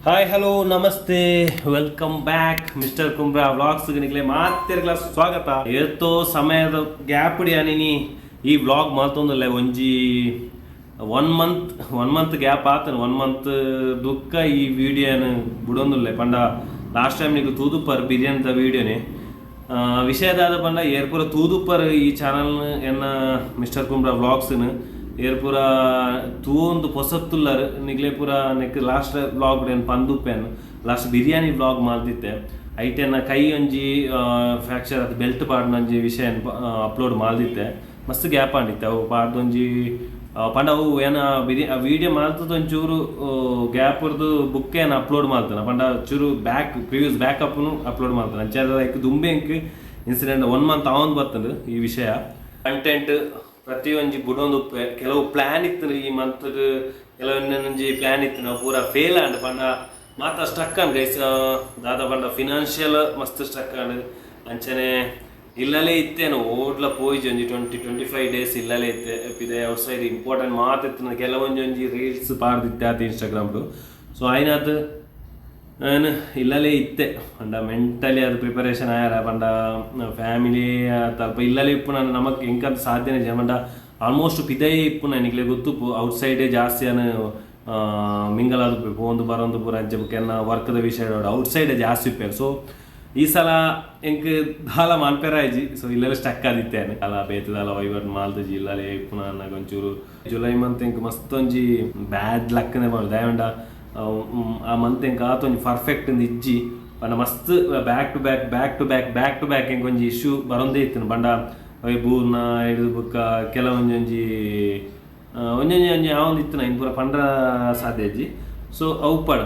Hi, hello, namaste, welcome back mister Kumbra vlogs. ನಿಕ್ಲೆ ಮಾತೆರ್ಗ್ಲ ಸ್ವಾಗತ. ಏತೋ ಸಮಯದ ಗ್ಯಾಪ್ ಯಾನಿನಿ ಈ ವ್ಲಾಗ್ ಮಾತೊಂದಿಲ್ಲ. ಒಂಜಿ ಒನ್ ಮಂತ್ ಗ್ಯಾಪ್ ಆತನ. ಒನ್ ಮಂತ್ ದುಃಖ ಈ ವಿಡಿಯೋನ ಬುಡೊಂದುಲ್ಲೆ. ಪಂಡ ಲಾಸ್ಟ್ ಟೈಮ್ ನಿಕ್ ತೂದುಪ್ಪರ್ ಬಿರಿಯಾನಿದ ವಿಡಿಯೋನೇ. ವಿಷಯದಾದ ಪಂಡ ಏರ್ಪುರ ತೂದುಪ್ಪರ್ ಈ ಚಾನಲ್, ಎನ್ನ ಮಿಸ್ಟರ್ ಕುಂಬ್ರಾ ವ್ಲಾಗ್ಸ್ನ ಏರ್ ಪೂರ ತೂವೊಂದು ಪೊಸತ್ತುಲ್ಲರ್ ನಿಗ್ಲೆ ಪೂರ ನೆಕ್ ಲಾಸ್ಟ್ ವ್ಲಾಗ್ ಏನು ಪಂದುಪ್ಪೇನು. ಲಾಸ್ಟ್ ಬಿರಿಯಾನಿ ವ್ಲಾಗ್ ಮಾಲ್ದಿತ್ತೆ. ಐಟೆನ ಕೈ ಒಂಜಿ ಫ್ರಾಕ್ಚರ್ ಅದು ಬೆಲ್ಟ್ ಪಾಡ್ನ ಒಂಜಿ ವಿಷಯ ಅಪ್ಲೋಡ್ ಮಾಲ್ದಿತ್ತೆ. ಮಸ್ತ್ ಗ್ಯಾಪ್ ಆಂಡಿತ್ತೆ. ಅವು ಪಾಡ್ದೊಂಜಿ ಪಂಡ ಅವು ಏನ ಬಿರಿ ವಿಡಿಯೋ ಮಾಲ್ತದ ಒಂಚೂರು ಗ್ಯಾಪ್ ಇರ್ದು ಬುಕ್ ಏನು ಅಪ್ಲೋಡ್ ಮಾಡ್ತಾನೆ. ಪಂಡ ಚೂರು ಬ್ಯಾಕ್ ಪ್ರೀವಿಯಸ್ ಬ್ಯಾಕಪ್ನು ಅಪ್ಲೋಡ್ ಮಾಡ್ತಾನೆ. ಅಂಚೆ ಲೈಕ್ ದುಂಬೆ ಎಂಕ್ ಇನ್ಸಿಡೆಂಟ್ ಒನ್ ಮಂತ್ ಆವೊಂದು ಬರ್ತದೆ. ಈ ವಿಷಯ ಕಂಟೆಂಟ್ ಪ್ರತಿಯೊಂಜಿ ಬುಡೊಂದು ಉಪ್ಪೆ. ಕೆಲವು ಪ್ಲಾನ್ ಇತ್ತು ಈ ಮಂತ್, ಕೆಲವು ಒಂಜಿ ಪ್ಲಾನ್ ಇತ್ತು, ನಾವು ಪೂರ ಫೇಲ್ ಆಂಡ್. ಪಂಡ ಮಾತ ಸ್ಟಕ್ ಆಂಡ್ ಗೈಸ್. ದಾದ ಪಂಡ ಫಿನಾನ್ಷಿಯಲ್ ಮಸ್ತ್ ಸ್ಟಕ್ ಆಂಡ್. ಅಂಚನೆ ಇಲ್ಲಲೇ ಇತ್ತೇನು ಓಡ್ಲ ಪೋಯಿಜಿ. ಒಂಜಿ 20-25 ಡೇಸ್ ಇಲ್ಲಲೇ ಇತ್ತೆ. ಪಿದೆ ಔಟ್ ಸೈಡ್ ಇಂಪಾರ್ಟೆಂಟ್ ಮಾತಿತ್ತು. ಕೆಲವೊಂಜಿ ಒಂಜಿ ರೀಲ್ಸ್ ಪಾಡ್ದಿತ್ತೆ ಆತ ಇನ್ಸ್ಟಾಗ್ರಾಮ್. ಸೊ ಆಯ್ನಾತ್ ನಾನು ಇಲ್ಲಲೇ ಇತ್ತೆ. ಪಂಡ ಮೆಂಟಲಿ ಅದು ಪ್ರಿಪರೇಷನ್ ಆಯಾರ. ಪಂಡ ಫ್ಯಾಮಿಲಿ ತಲ್ಪ ಇಲ್ಲಲೇ ಇಪ್ಪು. ನಾನು ನಮಕ್ ಎಂಕಂತ ಸಾಧ್ಯನೇ ಇಜ್ಜಿ. ಪಂಡ ಆಲ್ಮೋಸ್ಟ್ ಪಿದೈ ಇಪ್ಪು. ನಿಕ್ಲೆ ಗೊತ್ತುಪ್ಪು, ಔಟ್ ಸೈಡೇ ಜಾಸ್ತಿ ಅನು ಮಿಂಗಲ್ ಆದುಪ್ಪೆ, ಪೋಂದು ಬರೋಂದು ಪೂರ. ಅಂಚೆ ಬೊಕ್ಕ ಎನ್ನ ವರ್ಕ್ದ ವಿಷಯ ಔಟ್ ಸೈಡ್ ಜಾಸ್ತಿ ಇಪ್ಪೇರು. ಸೊ ಈ ಸಲ ಎಂಕ್ ದಾಲ ಮಾನ್ಪೆರಾಯ್ಜಿ. ಸೊ ಇಲ್ಲೆಲ್ಲ ಸ್ಟಕ್ ಆದಿತ್ತೇನೆ ಅಲ್ಲ, ಬೇತೆ ದಾಲ ವೈವಟ್ ಮಾಲ್ದಜಿ. ಇಲ್ಲಲೇ ಇಪ್ಪುನ ಒಂಚೂರು ಜುಲೈ ಮಂತ್ ಎಂಕ್ ಮಸ್ತ್ ಒಂಜಿ ಬ್ಯಾಡ್ ಲಕ್ನೆ ಪಂಡ. ದಯವಂಡ ಆ ಮಂತ್ ಎಂಕ್ ಆತ ಒಂಜಿ ಪರ್ಫೆಕ್ಟ್ ಇಜ್ಜಿ. ಪಂಡ ಮಸ್ತ್ back to back, back to back, back to back ಎಂಕ್ ಒಂಜಿ ಇಶ್ಯೂ ಬರೊಂದೇ ಇತ್ತು. ಪಂಡ ಅವೆ ಬೂರ್ನ ಹಿಡಿದು ಬೊಕ್ಕ ಕೆಲವೊಂಜಿ ಒಂಜಿ ಒಂಜೊಂಜಿ ಒಂಜಿ ಆವೊಂದು ಇತ್ತು. ಇನ್ ಪೂರ ಪಂಡ್ರ ಸಾಧ್ಯ ಇಜ್ಜಿ. ಸೊ ಅವು ಪಡ್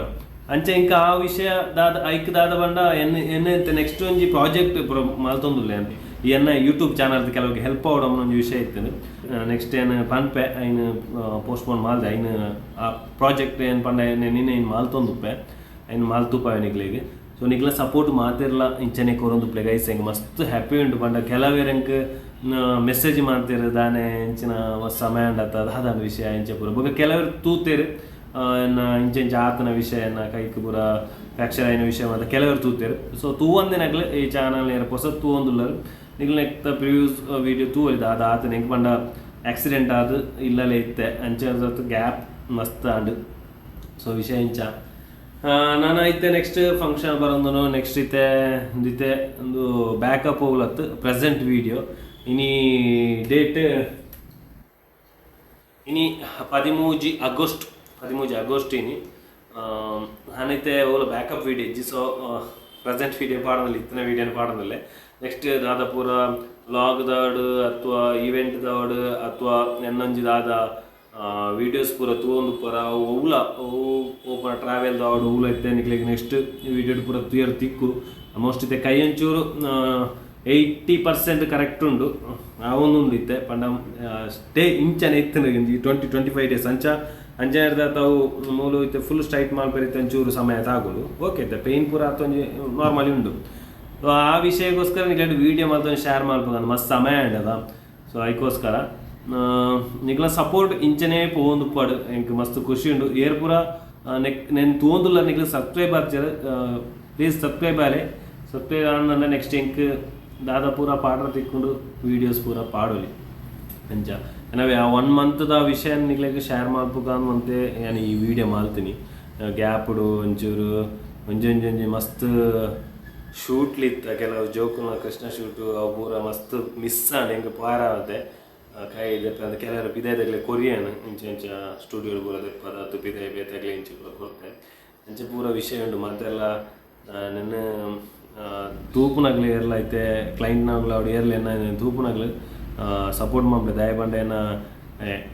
ಅಂಚೆ ಇಂಕ ಆ ವಿಷಯ ದಾದ ಐಕ್ ದಾದ ಪಂಡ ಎನ್ ಎನ್ನ ನೆಕ್ಸ್ಟ್ ಒಂಜಿ ಪ್ರಾಜೆಕ್ಟ್ ಪೂರ ಮಲ್ತೊಂದುಲ್ಲೆ ಅಂತ. ಈ ಎನ್ನ ಯೂಟ್ಯೂಬ್ ಚಾನಲ್ ಕೆಲವ್ಗೆ ಹೆಲ್ಪ್ ಆವಡ ಒಂಜಿ ವಿಷಯ ಇತ್ತು. ನೆಕ್ಸ್ಟ್ ಏನು ಪನ್ಪೆ, ಐನ್ ಪೋಸ್ಟ್ಪೋನ್ ಮಾಲ್ದೆ. ಐನ್ ಆ ಪ್ರಾಜೆಕ್ಟ್ ಏನು ಪಂಡ ನಿನ್ನೆ ಐನ್ ಮಾಲ್ತೊಂದುಪ್ಪೆ, ಐನ್ ಮಾಲ್ತುಪ್ಪ ನಿಕ್ಲೆಗ್. ಸೊ ನಿಕ್ಲ ಸಪೋರ್ಟ್ ಮಾತಿರ್ಲ ಇಂಚನೆ ಕೊರೊಂದುಪ್ಲೆ ಗೈಸ್. ಎಂಕ್ ಮಸ್ತ್ ಹ್ಯಾಪಿ ಉಂಡು. ಪಂಡ ಕೆಲವೇರ್ ಎಂಕ್ ಮೆಸೇಜ್ ಮಾಡ್ತೇರು, ದಾನೆ ಇಂಚಿನ ಮಸ್ತ್ ಸಮಯ ಉಂಡತ್ತ, ದಾದಾಂಡ ವಿಷಯ ಇಂಚ ಪೂರ. ಬೊಕ ಕೆಲವರು ತೂತೇರು, ಎನ್ನ ಇಂಚ ಇಂಚ ಆತನ ವಿಷಯ, ಎನ್ನ ಕೈಕ್ ಪೂರ ಫ್ರಾಕ್ಚರ್ ಆಯಿನ ವಿಷಯ ಮಾತ ಕೆಲವರು ತೂತೇರು. ಸೊ ತೂವಂದಿನಕ್ಲೆ ಈ ಚಾನಲ್ ಏರ ಪೊಸ ತೂವೊಂದುಲ್ಲರು, ನಿಕ್ಲ ನೆಕ್ತ ಪ್ರಿವ್ಯೂಸ್ ವಿಡಿಯೋ ತೂವೊಲಿ ದಾದ ಆತನ ಎಂಕ್. ಪಂಡ ಆಕ್ಸಿಡೆಂಟ್ ಆದ್ ಇಲ್ಲಲೇ ಇತ್ತೆ. ಅಂಚೆ ಗ್ಯಾಪ್ ಮಸ್ತ್ ಆಂಡ್. ಸೊ ವಿಷಯ ಇಂಚ. ನಾನು ಇತ್ತೆ ನೆಕ್ಸ್ಟ್ ಫಂಕ್ಷನ್ ಬರೋಂದನು. ನೆಕ್ಸ್ಟ್ ಇತ್ತೆ ಇತ್ತೆ ಒಂದು ಬ್ಯಾಕಪ್ ಹೋಗ್ಲತ್ತು ಪ್ರೆಸೆಂಟ್ ವಿಡಿಯೋ. ಇನಿ ಡೇಟ್ ಇನಿ 13 ಆಗಸ್ಟ್, 13 ಆಗಸ್ಟ್ ಇನಿ. ನಾನೈತೆ ಓಲ ಬ್ಯಾಕಪ್ ವಿಡಿಯೋ ಇಜ್ಜಿ. ಸೊ ಪ್ರೆಸೆಂಟ್ ವಿಡಿಯೋ ಪಾಡೋದಿಲ್ಲ, ಇತ್ತಿನ ವಿಡಿಯೋನ ಪಾಡೋದಿಲ್ಲ. ನೆಕ್ಸ್ಟ್ ದಾದ ಪೂರ ವ್ಲಾಗ್ ದಾಡು ಅಥವಾ ಈವೆಂಟ್ ದಾಡು ಅಥವಾ ಎನ್ನೊಂಜಿ ದಾದ ವೀಡಿಯೋಸ್ ಪೂರ ತೂವೊಂದು ಪೂರ ಅವು ಒವ್ಲ ಅವು ಪೂರ ಟ್ರಾವೆಲ್ ದಾವಡು ಒವ್ಲ ಇತ್ತೆ ನಿಕ್ಲೆಗ್ ನೆಕ್ಸ್ಟ್ ವಿಡಿಯೋ ಪೂರ ತೂಯರ್ ತಿಕ್ಕು. ಆಲ್ಮೋಸ್ಟ್ ಇತ್ತೆ ಕೈ ಒಂಚೂರು 80% ಕರೆಕ್ಟ್ ಉಂಡು, ಆವೊಂದುಂಡು ಇತ್ತೆ. ಪಂಡ ಸ್ಟೇ ಇಂಚನೆ ಇತ್ತು 20-25 ಡೇಸ್. ಅಂಚ ಅಂಚ ಅವು ಮೂಲು ಇತ್ತೆ ಫುಲ್ ಸ್ಟ್ರೈಟ್ ಮಲ್ಪೆರೆ ಒಂಚೂರು ಸಮಯ ತಾಗುಂಡು. ಓಕೆ, ಇತ್ತೆ ಪೇಯ್ನ್ ಪೂರ ಒಂಜಿ ನಾರ್ಮಲಿ ಉಂಡು. ಸೊ ಆ ವಿಷಯಕ್ಕೋಸ್ಕರ ನಿಕ್ಲೆ ವೀಡಿಯೋ ಮಲ್ತೊಂದು ಶೇರ್ ಮಲ್ಪುಗಂದು ಮಸ್ತ್ ಸಮಯ ಉಂಡದ. ಸೊ ಐಕೋಸ್ಕರ ನಿಕ್ಲ ಸಪೋರ್ಟ್ ಇಂಚನೇ ಪೋವೊಂದುಪ್ಪಡು. ಎಂಕ್ ಮಸ್ತ್ ಖುಷಿ ಉಂಡು. ಏರ್ ಪೂರ ನೆಕ್ ನೆನ್ ತೂವೊಂದುಲ್ಲ, ನಿಕ್ಲೆ subscribe ಆಚರ್, please subscribe Aale. Subscribe ಆಂಡ ನೆಕ್ಸ್ಟ್ ಎಂಕ್ ದಾದ ಪೂರ ಪಾಡ್ರ ತಿಕ್ಕೊಂಡು ವೀಡಿಯೋಸ್ ಪೂರ ಪಾಡೊಲಿ ಅಂಚ. ನಾವೇ ಆ ಒನ್ ಮಂತ್ದ ವಿಷಯ ನಿಕ್ಲೆಗ್ ಶೇರ್ ಮಲ್ಪುಗ ಅಂತೆ ಯಾನ್ ಈ ವಿಡಿಯೋ ಮಾಲ್ತೀನಿ. ಗ್ಯಾಪ್ಡು ಒಂಚೂರು ಒಂಜಿ ಒಂಜಿ ಒಂಜಿ ಮಸ್ತ್ ಶೂಟ್ಲಿತ್ತ. ಕೆಲವು ಜೋಕುನ ಕೃಷ್ಣ ಶೂಟು ಅವು ಪೂರ ಮಸ್ತ್ ಮಿಸ್ ಆಂಡ್. ಎಂಕ್ ಪಾರಾವತೆ ಕೈ ದೆಪ್ಪಂದ್ ಕೆಲವರು ಪಿದಾಯ್ದಗ್ಲೆ ಕೊರಿಯನ್ ಇಂಚ ಇಂಚ ಸ್ಟುಡಿಯೋ ಪೂರ ದೆಪ್ಪದ ಅತ್ತು ಪಿದಾಯ್ ಬೇತೆಗ್ಲೆ ಇಂಚ ಪೂರ ಕೊರ್ತೆ. ಅಂಚ ಪೂರ ವಿಷಯ ಉಂಡು ಮಾತೆಲ್ಲ. ನೆನ್ನ ತೂಪುನಗ್ಲು ಏರ್ಲ ಐತೆ, ಕ್ಲೈಂಟ್ನಗ್ಲು ಅವ್ರು ಏರ್ಲ ಎನ್ನ ತೂಪುನಗ್ಲು ಸಪೋರ್ಟ್ ಮಲ್ಪುಲೆ. ದಾಯೆ ಪಂಡ ಎನ್ನ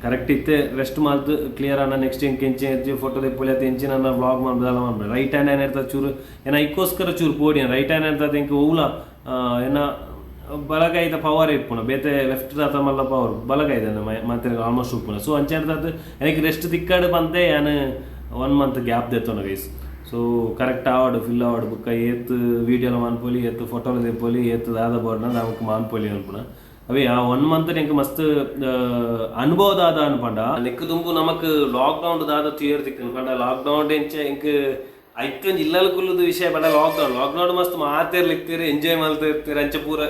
ಕರೆಕ್ಟ್ ಇತ್ತೆ ರೆಸ್ಟ್ ಮಲ್ತ್ ಕ್ಲಿಯರ್ ಆನ ನೆಕ್ಸ್ಟ್ ಎಂಕ್ ಎಂಚ ಫೋಟೋ ದೆಪ್ಪೊಲಿ ಅತ್ತ ಎಂಚಿನ ವ್ಲಾಗ್ ಮಲ್ಪುದಲ್ಲ ಮಲ್ಪುಲೆ. ರೈಟ್ ಹ್ಯಾಂಡ್ ಏನ್ ಇರ್ತದೆ ಚೂರು ಏನ ಐಕ್ಕೋಸ್ಕರ ಚೂರು ಪೋಡಿ. ರೈಟ್ ಹ್ಯಾಂಡ್ ಇರ್ತದೆ ಎಂಕ್ ಒವ್ಲ ಎನ್ನ ಬಲಗೈದ ಪವರ್ ಇಪ್ಪುನ. ಬೇತೆ ಲೆಫ್ಟ್ ದಾತ ಮಲ್ಲ ಪವರ್ ಬಲಗೈದ ಮಾತ್ರ ಆಲ್ಮೋಸ್ಟ್ ಉಪ್ಪುನ. ಸೊ ಅಂಚ ಇರ್ತದೆ. எனக்கு ರೆಸ್ಟ್ ತಿಕ್ಕಾಡು ಪಂತೆ ಯಾನ್ ಒನ್ ಮಂತ್ ಗ್ಯಾಪ್ ದೆತ್ತೊನ ಗೈಸ್. ಸೊ ಕರೆಕ್ಟ್ ಆವಡ್, ಫಿಲ್ ಆವಡ್. ಬುಕ್ಕ ಏತ್ ವೀಡಿಯೋಲ ಮಾನ್ಪೊಲಿ, ಏತ್ ಫೋಟೋಲ ದೆಪ್ಪೊಲಿ, ಏತ್ ದಾದ ಬೋರ್ಡ್ನ ನಮಕ್ ಮಾನ್ಪೊಲಿ ಅನ್ಪುನ. ಅವೇ ಆ ಒನ್ ಮಂತ್ ಎಂಕ್ ಮಸ್ತ್ ಅನುಭವ ದಾದ ಅನ್ಪಂಡ, ನೆಕ್ ದುಂಬು ನಮಕ್ ಲಾಕ್ಡೌನ್ ದಾದ ತುಯರ್ ತಿಕ್ಕನ್ ಪಂಡ ಲಾಕ್ಡೌನ್ ಎಂಚ ಎಂಕ್ ಐತೊಂಜಿ ಇಲ್ಲಲ್ ಕುಲ್ಲುದು ವಿಷಯ ಪಂಡ ಲಾಕ್ಡೌನ್ ಲಾಕ್ಡೌನ್ ಮಸ್ತ್ ಮಾತೆರ್ಲಿತ್ತೆರ್, ಎಂಜಾಯ್ ಮಲ್ತಿರ್ತೆರ್. ಅಂಚ ಪೂರ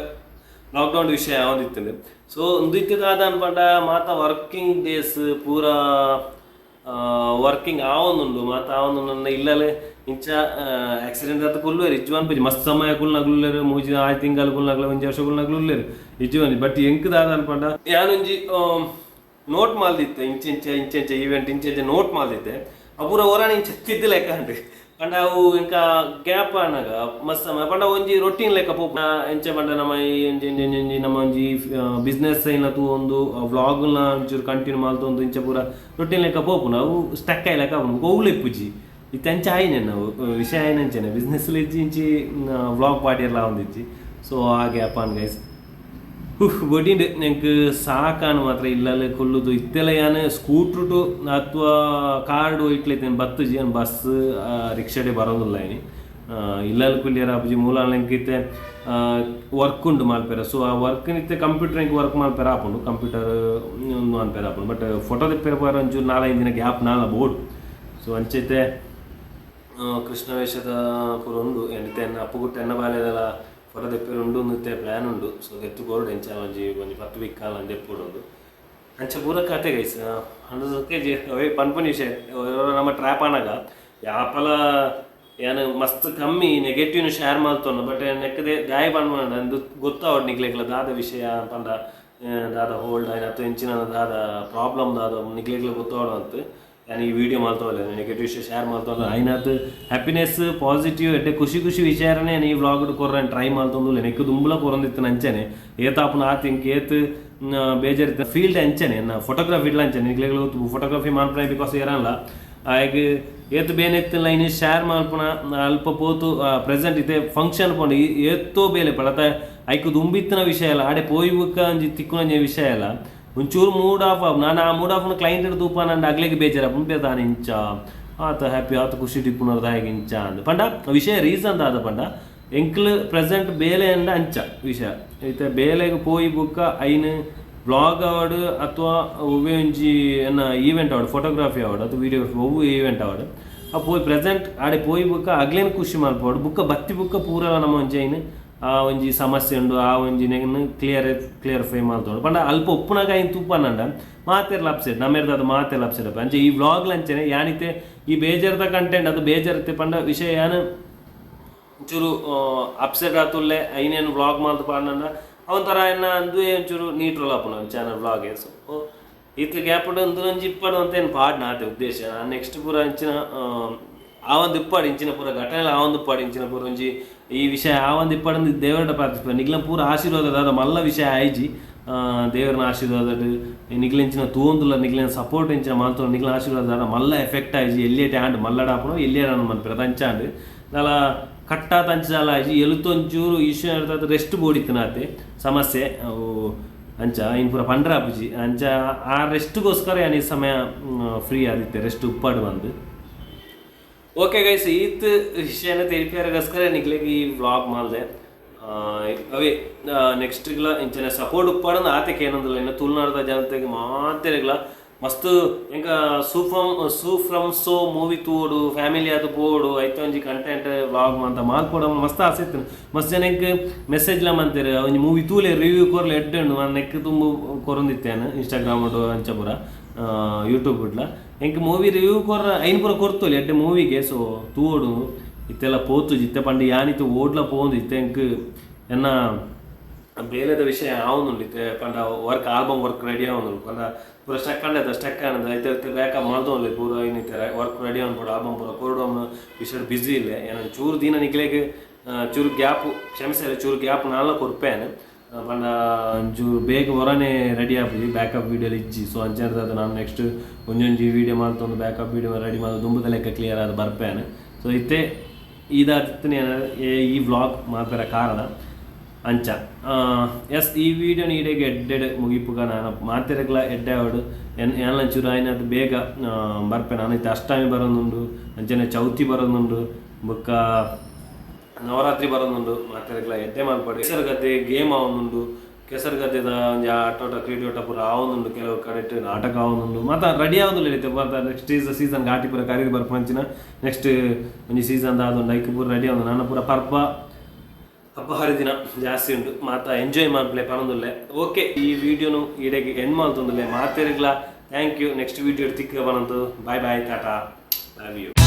ಲಾಕ್ಡೌನ್ ವಿಷಯ ಆವೊಂದಿತ್ತುಂಡು. ಸೊ ಉಂದು ಇತ್ತೆ ದಾದ ಪಂಡ ಮಾತ ವರ್ಕಿಂಗ್ ಡೇಸ್ ಪೂರ ವರ್ಕಿಂಗ್ ಆವೊಂದುಂಡು, ಮಾತ ಆವೊಂದುಂಡು. ಇಲ್ಲಲ್ ಇಂಚ ಆಕ್ಸಿಡೆಂಟ್ ಆದ್ ಕುಲ್ಲುವೆರ್ ಇಜ್ಜು ಪನ್ಪುಜಿ. ಮಸ್ತ್ ಸಮಯ ಕುಲ್ನಗುಲ್ಲೆರ್, ಮೂಜಿ ಆಜಿ ತಿಂಗಳು ಕುಲ್ನಗ್ಲ, ಒಂಜಿ ವರ್ಷ ಕುಲ್ನಗ್ಲು ಉಲ್ಲೆರ್, ಇಜ್ಜು ಪನ್ಪುಜಿ. ಬಟ್ ಎಂಕ್ ದಾದ ಪಂಡ ಯಾನೊಂಜಿ ನೋಟ್ ಮಲ್ದಿತ್ತೆ, ಇಂಚ ಇಂಚ ಇಂಚ ಇಂಚ ಈವೆಂಟ್ ಇಂಚ ಇಂಚ ನೋಟ್ ಮಲ್ದಿತ್ತೆ. ಅವು ಪೂರ ಒರಾನೆ ಇಂಚ ತಿದ್ದು ಲೆಕ್ಕ ಉಂಡು. ಪಂಡ ಅವು ಇಂಕ ಗ್ಯಾಪ್ ಆನಗ ಮಸ್ತ್ ಸಮಯ ಪಂಡ ಒಂಜಿ ರೊಟೀನ್ ಲೆಕ್ಕ ಪೋಪ. ಎಂಚ ಪಂಡ ನಮ್ಮ ಈ ಒಂಜಿ ಒಂಜಿ ಒಂಜಿ ಒಂಜಿ ನಮ್ಮ ಒಂಜಿ ಬಿಸ್ನೆಸ್ ಐನ ತೂವೊಂದು ವ್ಲಾಗ್ನ ಒಂಚೂರು ಕಂಟಿನ್ಯೂ ಮಲ್ತೊಂದು ಇಂಚ ಪೂರ ರೊಟೀನ್ ಲೆಕ್ಕ ಪೋಪುಂಡು. ಅವು ಸ್ಟಕ್ ಆಯಿ ಲೆಕ್ಕ ಆಪುಂಡು, ಒವ್ಲು ಇಪ್ಪುಜಿ. ಇತ್ತೆ ಅಂಚ ಆಯಿನೆ ನಾವು ವಿಷಯ ಆಯಿನ ಅಂಚನೆ ಬಿಸ್ನೆಸ್ ಇಜ್ಜಿ, ಇಂಚಿ ವ್ಲಾಗ್ ಪಾಡಿಯೆರ್ಲ ಆವೊಂದಿಜ್ಜಿ. ಸೊ ಆ ಗ್ಯಾಪ್ ಆನ್ ಗೈಸ್. ಬೊಡಿಂಡ್ ಎಂಕ್ ಸಾಕಾನು ಮಾತ್ರ ಇಲ್ಲಲ್ ಕುಲ್ಲುದು. ಇತ್ತೆಲ ಯಾನ್ ಸ್ಕೂಟ್ರ್ ಟು ಅಥವಾ ಕಾರ್ಡ್ ಇಟ್ಲೈತೆ ಬತ್ತುಜಿ, ಯಾನ್ ಬಸ್ ರಿಕ್ಷಾಡೆ ಬರೋದಿಲ್ಲ ಇನಿ. ಇಲ್ಲಲ್ ಕುಲ್ಲಿಯರ ಆಪುಜಿ. ಮೂಲ ಎಂಕ್ ಇತ್ತೆ ವರ್ಕ್ ಉಂಡು ಮಲ್ಪೆರೆ. ಸೊ ಆ ವರ್ಕ್ ಇತ್ತೆ ಕಂಪ್ಯೂಟರ್ ಎಂಕ್ ವರ್ಕ್ ಮಲ್ಪೆರೆ ಆಪುಂಡು, ಕಂಪ್ಯೂಟರ್ ಉಂದು ಮನ್ಪೆರೆ ಆಪುಂಡು. ಬಟ್ ಫೋಟೋ ದೆಪ್ಪೆರೆ ಪೋಯೆರೆ ಒಂಚೂರು ನಾಲೈದು ದಿನ ಗ್ಯಾಪ್ ನಾಲ ಬೋಡು. ಸೊ ಅಂಚೈತೆ ಕೃಷ್ಣ ವೇಷದ ಪೂರ ಉಂಡು. ಎಂತ ಎನ್ನ ಅಪ್ಪುಗುಟ್ಟು ಎನ್ನ ಬಾಲ್ಯದಲ ಫೋಟೋ ದೆಪ್ಪೆರೆ ಉಂಡು ಇತ್ತೆ ಪ್ಲ್ಯಾನ್ ಉಂಡು. ಸೊ ದೆತ್ತು ಕೊರಡು ಎಂಚ ಒಂಜಿ ಒಂಜಿ 10 ವೀಕ್ ಕಾಲ ದೆಪ್ಪೊಡು ಉಂದು. ಅಂಚ ಪೂರ ಕತೆ ಗೈಸ್. 100 ಕೆ ಜಿ ಅವೇ ಪನ್ಪುನ ವಿಷಯ ನಮ್ಮ ಟ್ರ್ಯಾಪ್ ಆನಾಗ ಯಾಪಲ ಯಾನ್ ಮಸ್ತ್ ಕಮ್ಮಿ ನೆಗೆಟಿವ್ನ ಶೇರ್ ಮಲ್ತೊಂಡು. ಬಟ್ ನೆಕ್ಕದೆ ದಾಯ ಪನ್ಪುನ ಅಂದು ಗೊತ್ತಾವಡ್ ನಿಕ್ಲೆಗ್ಲ ದಾದ ವಿಷಯ ಪಂಡ ದಾದ ಹೋಲ್ಡ್ ಆಯ್ನ ಅಥವಾ ಎಂಚಿನ ದಾದ ಪ್ರಾಬ್ಲಮ್ ದಾದ ನಿಕ್ಲೆಗ್ಲ ಗೊತ್ತಾವಡು ಅಂತ ಯಾನ್ ಈ ವಿಡಿಯೋ ಮಲ್ತೊಲ್ಲ, ನೆಗೆಟಿವ್ ವಿಷಯ ಶೇರ್ ಮಲ್ತೊಲ್ಲ. ಆಯ್ನಾತ್ ಹ್ಯಾಪಿನೆಸ್, ಪಾಸಿಟಿವ್, ಎಡ್ಡೆ ಖುಷಿ ಖುಷಿ ವಿಚಾರನೇ ಈ ವ್ಲಾಗ್ ಕೊರ್ರನ್ ಟ್ರೈ ಮಲ್ತೊಂದುಲ್ಲೆ. ನೆಕ್ಕ್ ದುಂಬುಲ ಕೊರೊಂದಿತ್ತಿನ ಅಂಚನೆ ಏತಾಪುನ ಆತ್ ಇಂಕ್ ಏತ್ ಬೇಜಾರಿತ್ತ ಫೀಲ್ಡ್ ಅಂಚನೆ ಎನ್ನ ಫೋಟೋಗ್ರಫಿ ಇಡ್ಲ ಅಂಚನೆ ನಿಕ್ಲೆಗ್ಲ ಗೊತ್ತು. ಫೋಟೋಗ್ರಫಿ ಮಲ್ಪುನ because ಏರಲ್ಲ ಆಯ್ಗ್ ಏತ್ ಬೇನೆ ಇತ್ತಿನ ಇನಿ ಶೇರ್ ಮಲ್ಪುನ ಅಲ್ಪ ಪೋತು ಪ್ರೆಸೆಂಟ್ ಇತ್ತೆ ಫಂಕ್ಷನ್ ಪೋಂಡು ಏತೋ ಬೇಲೆ ಪಡತ ಐಕ್ ದುಂಬಿತ್ತಿನ ವಿಷಯ ಅಲ್ಲ, ಆಡೆ ಪೋಯಿ ಬುಕ್ಕ ಒಂಜಿ ತಿಕ್ಕುನ ವಿಷಯ ಅಲ್ಲ. ಒಂಚೂರು ಮೂಡ್ ಆಫ್ ಆಪ್ ನಾನು ಆ ಮೂಡ್ ಆಫ್ ಕ್ಲೈಂಟ್ ತೂಪ ನಂದು ಅಗ್ಲೆಗ್ ಬೇಜಾರಪ್ಪ ದಾನ ಇಂಚ ಆತ ಹ್ಯಾಪಿ ಆತ ಖುಷಿ ಟಿಪ್ಪುನರ್ ದಾಯಗ್ ಇಂಚ ಅಂದ್ ಪಂಡ ವಿಷಯ ರೀಸನ್ ದಾದ ಪಂಡ ಎಂಕ್ಲ್ ಪ್ರೆಸೆಂಟ್ ಬೇಲೆ ಅಂಡ ಅಂಚ ವಿಷಯ ಇತ್ತೆ ಬೇಲೆಗ್ ಪೋಯಿ ಬುಕ್ಕ ಐನ್ ಬ್ಲಾಗ್ ಆವಡ್ ಅಥವಾ ಒವ್ವೇ ಒಂಜಿ ಎನ್ನ ಈವೆಂಟ್ ಆವಡ್, ಫೋಟೋಗ್ರಫಿ ಆವಡ್ ಅಥವಾ ವೀಡಿಯೋಗ್ರಫಿ ಒವ್ವು ಈವೆಂಟ್ ಆವಡ್, ಆ ಪೋಯಿ ಪ್ರೆಸೆಂಟ್ ಆಡೆ ಪೋಯಿ ಬುಕ್ಕ ಅಗ್ಲೇನ್ ಖುಷಿ ಮಲ್ಪೊಡು. ಬುಕ್ಕ ಬತ್ತಿ ಬುಕ್ಕ ಪೂರ ನಮ್ಮ ಒಂಜಿ ಐನ್ ಆ ಒಂಜಿ ಸಮಸ್ಯೆ ಉಂಡು, ಆ ಒಂಜಿ ನೆನ್ ಕ್ಲಿಯರ್ಫೈ ಮಲ್ತೊಡು. ಪಂಡ ಅಲ್ಪ ಉಪ್ಪುನಾಗ ಐನ್ ತೂಪನಂಡ ಮಾತೆರ್ಲ ಅಪ್ಸೆಟ್, ನಮ್ಮೆರ್ದ ಅದು ಮಾತೆರ್ಲ ಅಪ್ಸೆಟ್ ಅಪ್ಪ. ಅಂಚೆ ಈ ವ್ಲಾಗ್ ಅಂಚನೆ ಯಾನಿತೆ ಈ ಬೇಜಾರದ ಕಂಟೆಂಟ್ ಅದು ಬೇಜಾರತ್ತೆ ಪಂಡ ವಿಷಯ ಯಾನ್ ಒಂಚೂರು ಅಪ್ಸೆಟ್ ಆತುಲ್ಲೆ ಐನೇನು ವ್ಲಾಗ್ ಮಲ್ತ್ ಪಾಡ್ನಂಡ ಅವೊಂಥರ ಎನ್ನ ಅಂದುವೆ ಒಂಚೂರು ನೀಟ್ರೋಲ್ ಆಪುಂಡು ಚಾನಲ್ ವ್ಲಾಗ್. ಸೊ ಇತ್ತೆ ಗ್ಯಾಪ್ ಉಂದು ಒಂಜಿ ಇಪ್ಪಡು ಅಂತ ಏನು ಪಾಡ್ನ ಆತೆ ಉದ್ದೇಶ. ನೆಕ್ಸ್ಟ್ ಪೂರ ಅಂಚಿನ ಆ ಒಂದು ಇಪ್ಪಾಡು ಇಂಚಿನ ಪೂರ ಘಟನೆ ಆ ಒಂದು ಇಪ್ಪಾಡು ಇಂಚಿನ ಪೂರ ಒಂಜಿ ಈ ವಿಷಯ ಆ ಒಂದು ಇಪ್ಪಾಡು ದೇವರ ಪ್ರಾರ್ಥಿಸ್ಪ. ನಿಗ್ಲ ಪೂರ ಆಶೀರ್ವಾದ ದಾದ ಮಲ್ಲ ವಿಷಯ ಆಯ್ಜಿ. ದೇವರನ ಆಶೀರ್ವಾದ ನಿಗ್ಲೆಂಚಿನ ತೂಂದುಲ ನಿಗ್ಲಿನ ಸಪೋರ್ಟ್ ಇಂಚಿನ ಮಾತ್ರ ನಿಗ್ಲಿನ ಆಶೀರ್ವಾದ ದಾದ ಮಲ್ಲ ಎಫೆಕ್ಟ್ ಆಯ್ಜಿ. ಎಲ್ಲಿಯೇ ಆಂಡ್ ಮಲ್ಲಡ ಆಪುನು ಎಲ್ಲಿಯೇ ಮನ್ಪಿರ ಅಂಚಾಂಡ್ ದಾಲ ಕಟ್ಟಾತ ಅಂಚಾಲ ಆಯ್ಜಿ. ಎಲುತೊಂಚೂರು ಇಶ್ಯೂ ರೆಸ್ಟ್ ಬೋಡಿತ್ತನಾತೆ ಸಮಸ್ಯೆ ಅವು ಅಂಚ ಇನ್ ಪೂರ ಪಂಡ್ರ ಆಪುಜಿ. ಅಂಚ ಆ ರೆಸ್ಟ್ಗೋಸ್ಕರ ಯಾನ್ ಈ ಸಮಯ ಫ್ರೀ ಆದಿತ್ತೆ ರೆಸ್ಟ್ ಉಪ್ಪಾಡು ಬಂದು. ಓಕೆ ಗೈಸ್, ಈತ್ ವಿಷಯನ ತೆರಿಪಿಯರಿಗೋಸ್ಕರ ನಿಕ್ಲೆಗ್ ಈ ವ್ಲಾಗ್ ಮಲ್ದೆ. ಅವೇ ನೆಕ್ಸ್ಟ್ಗ್ಲ ಇಂಚಿನ ಸಪೋರ್ಟ್ ಉಪ್ಪಾಡಂದು ಆತೆಕ್ ಏನಂದಿಲ್ಲ. ಇನ್ನು ತುಳುನಾಡ್ದ ಜನತೆಗೆ ಮಾತೆರೆಗ್ಲ ಮಸ್ತ್ ಎಂಕ ಸೂ ಫ್ರಮ್ ಸೋ ಮೂವಿ ತೂವೊಡು, ಫ್ಯಾಮಿಲಿ ಆದ್ ಪೋವೊಡು, ಐತ ಒಂಜಿ ಕಂಟೆಂಟ್ ವ್ಲಾಗ್ ಮಂತ ಮಲ್ಪೊಡು ಮಸ್ತ್ ಆಸೆ ಇತ್ತು. ಮಸ್ತ್ ಜನ ಎಂಕ್ ಮೆಸೇಜ್ಲ ಮಂತೆರ್, ಒಂಜಿ ಮೂವಿ ತೂಲೆ, ರಿವ್ಯೂ ಕೊರ್ಲೆ, ಎಡ್ಡೆ ಉಂಡು. ನಾನು ನೆಕ್ ತುಂಬು ಕೊರೊಂದಿತ್ತೇನೆ ಇನ್ಸ್ಟಾಗ್ರಾಮ್ ಅಂಚ ಪೂರ ಯೂಟ್ಯೂಬ್ ಬುಡ್ಲ. ಎಂಕ್ ಮೂವಿ ರಿವ್ಯೂ ಕೊರ್ರ ಐನ್ ಪೂರ ಕೊರ್ತೊಲಿ ಎಡ್ಡೆ ಮೂವಿಗೆ. ಸೊ ತೂವೊಡು. ಇತ್ತೆಲ್ಲ ಪೋತುಜಿ ಇತ್ತೆ ಪಂಡ ಯಾನಿತ್ತೆ ಓಡ್ಲ ಪೋವೊಂದು ಇತ್ತೆ ಎಂಕ್ ಎನ್ನ ಬೇಲೆದ ವಿಷಯ ಆವೊಂದುಂಡು. ಇತ್ತೆ ಪಂಡ ವರ್ಕ್ ಆಲ್ಬಮ್ ವರ್ಕ್ ರೆಡಿ ಆವೊಂದುಂಡು. ಪಂಡ ಪೂರ ಸ್ಟಕ್ ಆಂಡ ಸ್ಟಕ್ ಆಂಡ್ ಐತೆ ಇತ್ತೆ ಬ್ಯಾಕಪ್ ಮಲ್ತೊಂದುಲ್ಲೆ ಪೂರ. ಇತ್ತೆ ವರ್ಕ್ ರೆಡಿ ಆವೊಂದು ಆಲ್ಬಮ್ ಪೂರ ಕೊರಡು ವಿಷಯ ಬಿಸಿ ಇಲ್ಲೆ. ಏನ ಚೂರು ದಿನ ನಿಕ್ಲೆಗ್ ಚೂರು ಗ್ಯಾಪ್ ಕ್ಷಮಿಸಲೆ, ಚೂರು ಗ್ಯಾಪ್ ನಾನ್ಲ ಕೊರ್ಪೇನೆ. ಪಂಡ ಒಂಚೂರು ಬೇಗ ಹೊರನೆ ರೆಡಿ ಆಪುಜಿ, ಬ್ಯಾಕಪ್ ವೀಡಿಯೋ ಇಜ್ಜಿ. ಸೊ ಅಂಚ ನಾನು ನೆಕ್ಸ್ಟ್ ಒಂಜೊಂಜಿ ವೀಡಿಯೋ ಮಲ್ತೊಂದು ಬ್ಯಾಕಪ್ ವೀಡಿಯೋ ರೆಡಿ ಮಲ್ತು ದುಂಬುದ ಲೆಕ್ಕ ಕ್ಲಿಯರ್ ಆದ್ ಬರ್ಪೇನೆ. ಸೊ ಇತ್ತೆ ಇದಾದಿತ್ತನೆ ಈ ವ್ಲಾಗ್ ಮಲ್ಪೆರೆ ಕಾರಣ ಅಂಚ. ಎಸ್, ಈ ವಿಡಿಯೋನ ಈಡೆಗೆ ಎಡ್ಡೆಡ್ ಮುಗಿಪುಗ. ನಾನು ಮಾತೆರೆಗ್ಲ ಎಡ್ಡೆ ಆವಡ್. ಎನ್ ಏನ್ಲ ಒಂಚೂರು ಆಯ್ನಾತ್ ಬೇಗ ಬರ್ಪೆ ನಾನು. ಇತ್ತೆ ಅಷ್ಟಮಿ ಬರೋದುಂಡು, ಅಂಚನೆ ಚೌತಿ ಬರೋದುಂಡು, ಬೊಕ್ಕ ನವರಾತ್ರಿ ಬರೋದುಂಡು. ಮಾತೆರೆಗ್ಲ ಎಡ್ಡೆ ಮಲ್ಪಡು. ಗದ್ದೆ ಗೇಮ್ ಆವೊಂದುಂಡು. ಕೆಸರುಗದ್ದೆದ ಒಂಜಿ ಆಟೋಟ ಕ್ರೀಡೋಟ ಪೂರ ಆವೊಂದುಂಡು. ಕೆಲವು ಕಡೆಟ್ ನಾಟಕ ಆವೊಂದುಂಡು. ಮಾತ ರೆಡಿ ಆವೊಂದುಲ್ಲೆರ್ ಇತ್ತೆ. ಮಾತ ನೆಕ್ಸ್ಟ್ ಸೀಸನ್ ಘಾಟಿ ಪೂರ ಕರೀದ್ ಬರ್ಪುನಂಚಿನ ನೆಕ್ಸ್ಟ್ ಒಂಜಿ ಸೀಸನ್ ದಾದ ಐಕ್ ಪೂರ ರೆಡಿ ಆವೊಂದು. ನನ ಪೂರ ಪರ್ಬ ಹಬ್ಬ ಹರಿದಿನ ಜಾಸ್ತಿ ಉಂಡು. ಮಾತ ಎಂಜಾಯ್ ಮಲ್ಪಲೆ ಪನೊಂದುಲ್ಲೆ. ಓಕೆ, ಈ ವಿಡಿಯೋನು ಇಡೆಗ್ ಎಂಡ್ ಮಲ್ತೊಂದುಲ್ಲೆ. ಮಾತೆರ್ಗ್ಲಾ thank you. Next video ತಿಕ್ಕ ಪನೊಂದು. Bye bye, tata, love you.